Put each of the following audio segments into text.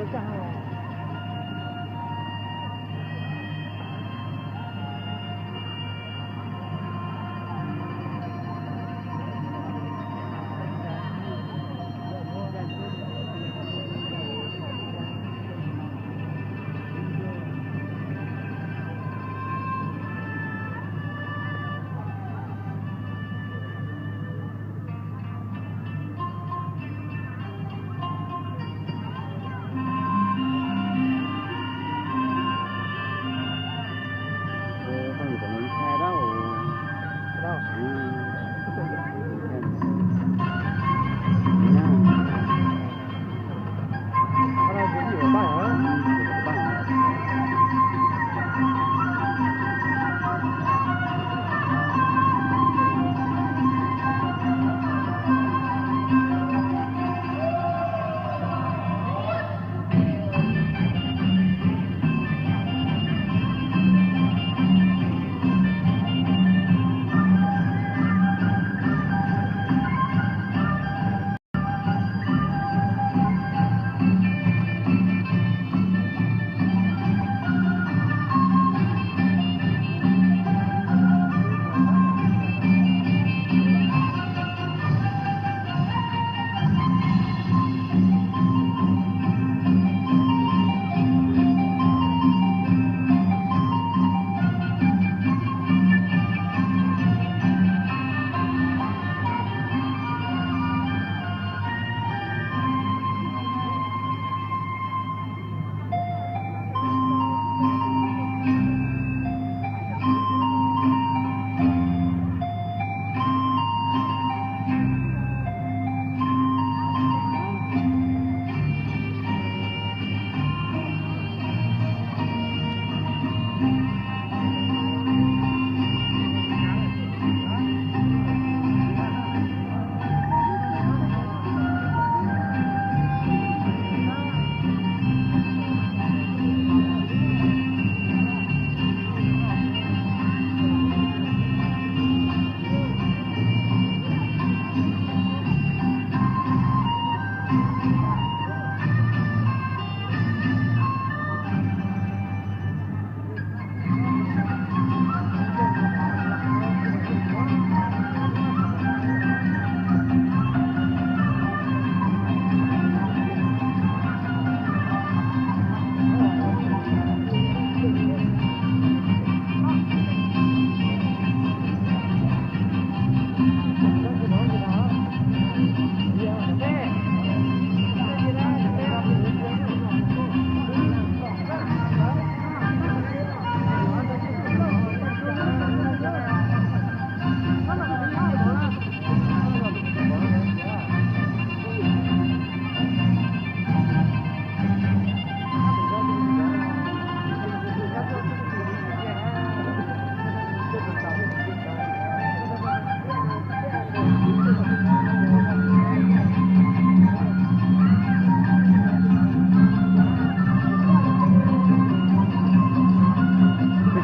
Peb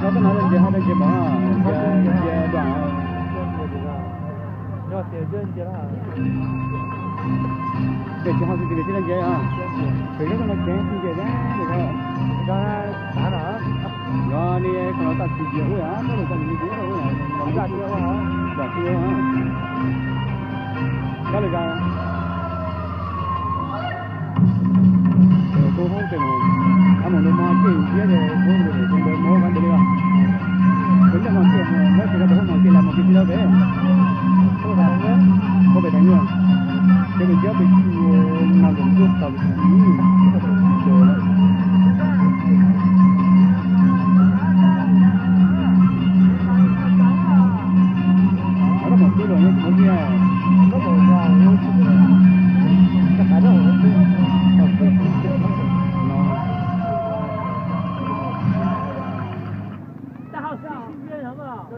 txhob txoj no ntsia, ho ntsia mov, ntsia dua. Peb tsis ho xwb ces peb tsis ntsia os. Peb txhob txoj no ces ntsia, yog li qhov no tam sim ntsia ua, koj lus tam sim ntsia ua, koj lus tam. Kuv hoob ces mus, ab mus ntu mo ces ntsia ces kuv mus ntawd mus ntawd li os. Kuv nyob hmo ces mus, lawv tias rau pem hoob hmo ces los mus kiag tsis tau pem. Kuv pem tas nyuag, ces pem ntsia pem tsis nas lus ntuj tau pem tsis